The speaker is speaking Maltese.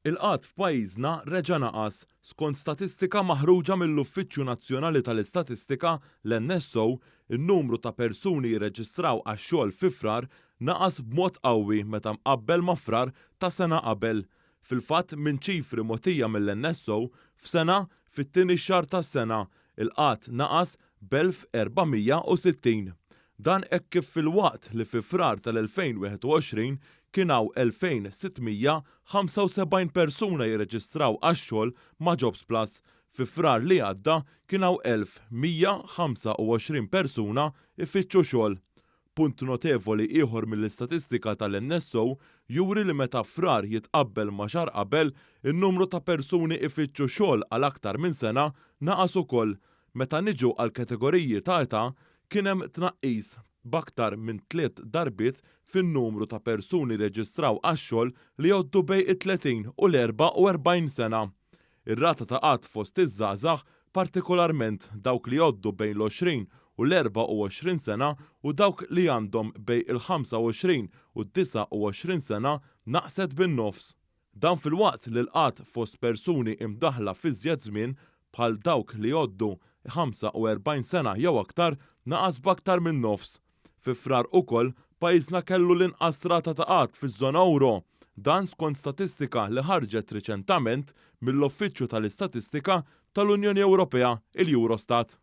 Il-qgħad f'pajjiżna reġa' naqas. Skont statistika maħruġa mill-Uffiċċju Nazzjonali tal-Istatistika, l-NSO, in-numru ta' persuni jirreġistraw għax-xogħol fi Frar naqas b'mod qawwi meta mqabbel ma' Frar ta' sena qabel. Fil-fatt, minn ċifri mogħtija mill-NSO, f'sena, fit-tieni xahar tas-sena, il-qgħad naqas b'1,460. Dan hekk kif filwaqt li fi Frar tal-2021 kien hawn 2,675 persuna jirreġistraw għax-xogħol ma' Jobsplus, fi Frar li għadda kien hawn 1,125 persuna jfittxu xogħol. Punt notevoli ieħor mill-istatistika tal-NSO juri li meta Frar jitqabbel ma' xahar qabel, in-numru ta' persuni ifittxu xogħol għal aktar minn sena naqas ukoll. Meta niġu għall-kategoriji ta' età, kien hemm tnaqqis b'aktar minn tliet darbiet fin-numru ta' persuni rreġistraw għax-xogħol li jgħoddu bejn it-30 u l-44 sena. Ir-rata ta' qgħad fost iż-żgħażagħ, partikolarment dawk li jgħoddu bejn l-20 u l-24 sena u dawk li għandhom bejn il-25 u d-29 sena naqset bin-nofs. Dan filwaqt li l-qgħad fost persuni imdaħħla f'iżjed żmien, bħal dawk li jgħoddu 45 sena jew aktar, naqas b'aktar minn nofs. Fi Frar ukoll, pajjiżna kellu l-inqas rata ta' qgħad fiż-żona ewro. Dan skont statistika li ħarġet riċentament mill-Uffiċċju tal-Istatistika tal-Unjoni Ewropea, il-Eurostat.